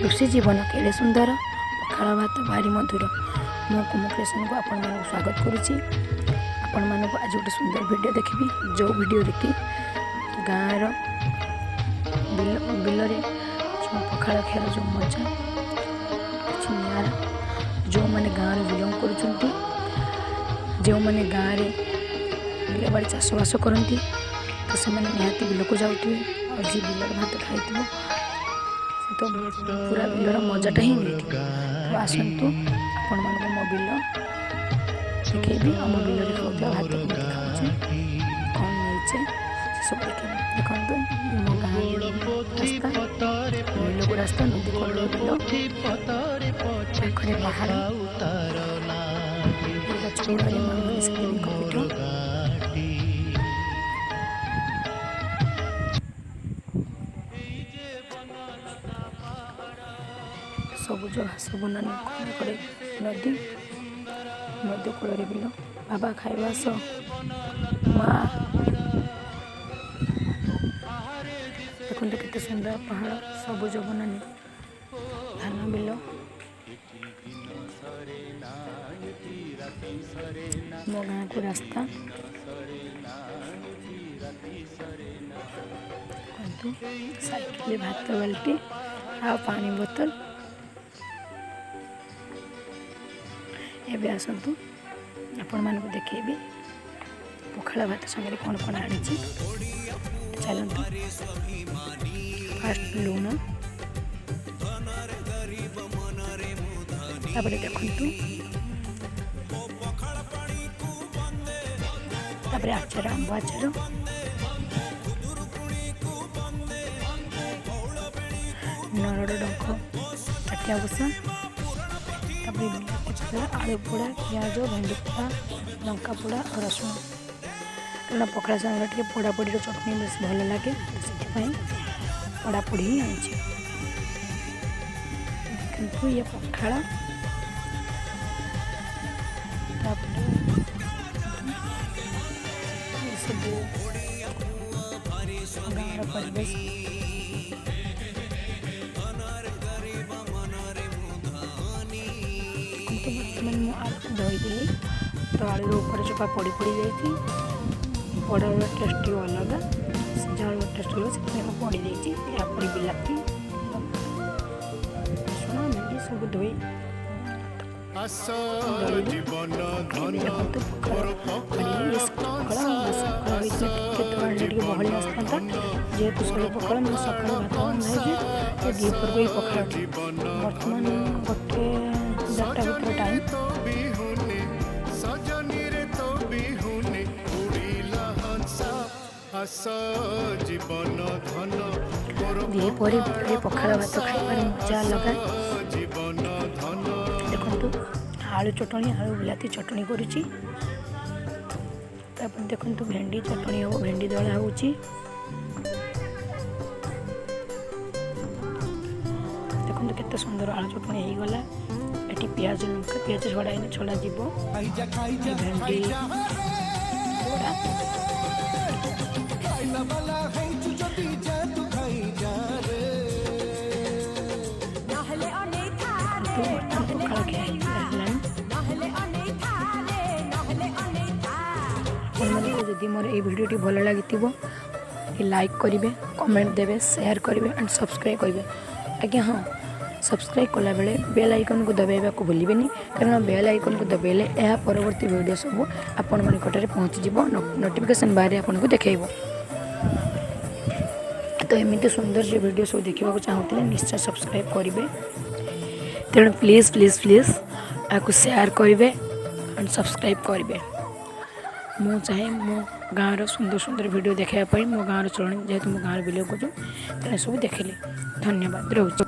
କୃଷି ଜୀବନ କେଡ଼େ ସୁନ୍ଦର, ପଖାଳ ଭାତ ଭାରି ମଧୁର। ମୁଁ କୁମୁ କ୍ରିଏସନ୍କୁ ଆପଣମାନଙ୍କୁ ସ୍ୱାଗତ କରୁଛି। ଆପଣମାନଙ୍କୁ ଆଜି ଗୋଟେ ସୁନ୍ଦର ଭିଡ଼ିଓ ଦେଖିବି, ଯେଉଁ ଭିଡ଼ିଓରେ କି ଗାଁର ବିଲରେ ଯେଉଁ ପଖାଳ ଖିଆର ଯେଉଁ ମଜା କିଛି ନିଆରା। ଯେଉଁମାନେ ଗାଁରୁ ବିଲଙ୍ଗ କରୁଛନ୍ତି, ଯେଉଁମାନେ ଗାଁରେ ବିଲବାଡ଼ି ଚାଷବାସ କରନ୍ତି, ତ ସେମାନେ ନିହାତି ବିଲକୁ ଯାଉଥିବେ। ଆଉ ଯିଏ ବିଲରେ ଭାତ ଖାଇଥିବ, ସେ ତ ପୁରା ବିଲର ମଜାଟା ହିଁ ନେଇଥିବ। ତ ଆସନ୍ତୁ, ଆପଣମାନଙ୍କୁ ମୋ ବିଲ ଦେଖେଇବି ଆଉ ମୋ ବିଲରେ ଖାଉଥିବା ଭାତ କେମିତି ଖାଉଛେ, କ'ଣ ନେଇଛେ, ସେସବୁ ଦେଖେଇବି। ଦେଖନ୍ତୁ, ମୋ ଗାଁ ରାସ୍ତା, ବିଲକୁ ରାସ୍ତା, ନଦୀ କୂଳର ବିଲ, ପାଖରେ ପାହାଡ଼, ଗଛ ମୂଳରେ ମା ମନସା ଦେବୀଙ୍କ ପୀଠ। ସବୁଜ ଘାସ ବନାନୀ କଡ଼େ ନଦୀ, ନଦୀ କୂଳରେ ବିଲ। ବାବା, ଖାଇବା ଆସ। ମା, ଦେଖନ୍ତୁ କେତେ ସୁନ୍ଦର ପାହାଡ଼, ସବୁଜ ବନାନୀ, ଧାନ ବିଲ। ମୋ ଗାଁକୁ ରାସ୍ତା। ଦେଖନ୍ତୁ, ସାଇକେଲରେ ଭାତ ବାଲ୍ଟି ଆଉ ପାଣି ବୋତଲ। ଏବେ ଆସନ୍ତୁ, ଆପଣମାନଙ୍କୁ ଦେଖେଇବି ପଖାଳ ଭାତ ସାଙ୍ଗରେ କ'ଣ କ'ଣ ଆଣିଛି। ଚାଲନ୍ତୁ। ଫାଷ୍ଟ ଲୁଣ, ତାପରେ ଦେଖନ୍ତୁ, ତାପରେ ଆଚାର, ଆମ୍ବ ଆଚାର, ନରଡ଼ ଡଙ୍କ, ତାଟିଆ ବସା, ତାପରେ ବିଲାତି ପୋଡ଼ା, ଆଳୁ ପୋଡ଼ା, ପିଆଜ, ଭେଣ୍ଡି ପୋଡ଼ା, ଲଙ୍କା ପୋଡ଼ା ଆଉ ରସୁଣ। କାରଣ ପଖାଳ ସାଙ୍ଗରେ ଟିକେ ପୋଡ଼ାପୋଡ଼ିର ଚଟଣି ବେଶୀ ଭଲ ଲାଗେ, ସେଥିପାଇଁ ପୋଡ଼ାପୋଡ଼ି ହିଁ ଆଣିଛି। ଦେଖନ୍ତୁ, ଇଏ ପଖାଳ। ତାପରେ ଏସବୁ ଗାଁର ପରିବେଶ। ଦେଖନ୍ତୁ, ବର୍ତ୍ତମାନ ମୁଁ ଆଳୁକୁ ଧୋଇଦେଲି, ତ ଆଳୁର ଉପରେ ଚୋପା ପଡ଼ି ପଡ଼ି ଯାଇଛି। ପୋଡ଼ାର ଟେଷ୍ଟ ଟିକେ ଅଲଗା, ସିଝା ଆଳୁର ଟେଷ୍ଟ ଅଲଗା, ସେଥିପାଇଁ ମୁଁ ପୋଡ଼ି ଦେଇଛି। ଏହାପରେ ବିଲାତି, ରସୁଣ, ଭେଣ୍ଡି ସବୁ ଧୋଇ ଦଳିବି। ଦେଖନ୍ତୁ, ପଖାଳ କରିଲି। ଇଏ ପଖାଳ, ବାସି ପଖାଳ ହୋଇଥିଲେ ଟିକେ ତୋରାଣିଟା ଟିକେ ବହଳିଆ ଆସିଥାନ୍ତା। ଯେହେତୁ ସଜ ପଖାଳ, ମାନେ ସକାଳୁ ଭାତ ରନ୍ଧା ହେଇଛି, ତ ଦ୍ୱିପହରକୁ ଏଇ ପଖାଳଟା। ବର୍ତ୍ତମାନ 1 ଦେଢ଼ଟା ଭିତରେ ଟାଇମ୍। ସଜନୀରେ ତୋ ବିହୁନେ ଉଡ଼ିଲା ହଂସ, ଆସ ଜୀବନ ଧନ ମୋର। ଦ୍ୱିପହରେ ବିଲରେ ପଖାଳ ଭାତ ଖାଇବାର ମଜା ଅଲଗା। ଜୀବନ ଧନ। ଦେଖନ୍ତୁ, ଆଳୁ ଚଟଣି, ଆଳୁ ବିଲାତି ଚଟଣି କରୁଛି। ତାପରେ ଦେଖନ୍ତୁ, ଭେଣ୍ଡି ଚଟଣି ହେବ, ଭେଣ୍ଡି ଦଳା ହେଉଛି। ଦେଖନ୍ତୁ, କେତେ ସୁନ୍ଦର ଆଳୁ ଚଟଣି ହେଇଗଲା। ଏଠି ପିଆଜ, ଲଙ୍କା, ପିଆଜ ଛଡ଼ା ହେଇନି, ଛଡ଼ା ଯିବ। ଭେଣ୍ଡି ପୋଡ଼ା। ଖାଇଲା ବାଲା ହେଇଛୁ ଯଦି ଯା ତୁ ଖାଇ ଯା ରେ। ଦେଖନ୍ତୁ, ବର୍ତ୍ତମାନ ପଖାଳ ଖିଆ ହେଲାଣି। ଆପଣମାନଙ୍କୁ ଯଦି ମୋର ଏଇ ଭିଡ଼ିଓଟି ଭଲ ଲାଗିଥିବ, ଲାଇକ୍ କରିବେ, କମେଣ୍ଟ ଦେବେ, ସେୟାର କରିବେ ଆଣ୍ଡ ସବସ୍କ୍ରାଇବ୍ କରିବେ। ଆଜ୍ଞା ହଁ, ସବସ୍କ୍ରାଇବ୍ କଲାବେଳେ ବେଲ୍ ଆଇକନ୍କୁ ଦବାଇବାକୁ ଭୁଲିବେନି, କାରଣ ବେଲ୍ ଆଇକନ୍କୁ ଦବାଇଲେ ଏହା ପରବର୍ତ୍ତୀ ଭିଡ଼ିଓ ସବୁ ଆପଣଙ୍କ ନିକଟରେ ପହଞ୍ଚିଯିବ, ନୋଟିଫିକେସନ୍ ବାରରେ ଆପଣଙ୍କୁ ଦେଖାଇବ। ତ ଏମିତି ସୁନ୍ଦର ଯେ ଭିଡ଼ିଓ ସବୁ ଦେଖିବାକୁ ଚାହୁଁଥିଲେ ନିଶ୍ଚୟ ସବସ୍କ୍ରାଇବ୍ କରିବେ। ତେଣୁ ପ୍ଲିଜ୍, ପ୍ଲିଜ୍, ପ୍ଲିଜ୍ ଏହାକୁ ସେୟାର କରିବେ ଆଣ୍ଡ ସବସ୍କ୍ରାଇବ୍ କରିବେ। ମୁଁ ଚାହେଁ ମୋ ଗାଁର ସୁନ୍ଦର ସୁନ୍ଦର ଭିଡ଼ିଓ ଦେଖାଇବା ପାଇଁ, ମୋ ଗାଁର ଚଳଣି। ଯେହେତୁ ମୋ ଗାଁରେ ବିଲଙ୍ଗ କରୁଛୁ, ତେଣୁ ସବୁ ଦେଖିଲି। ଧନ୍ୟବାଦ, ରହୁଛି।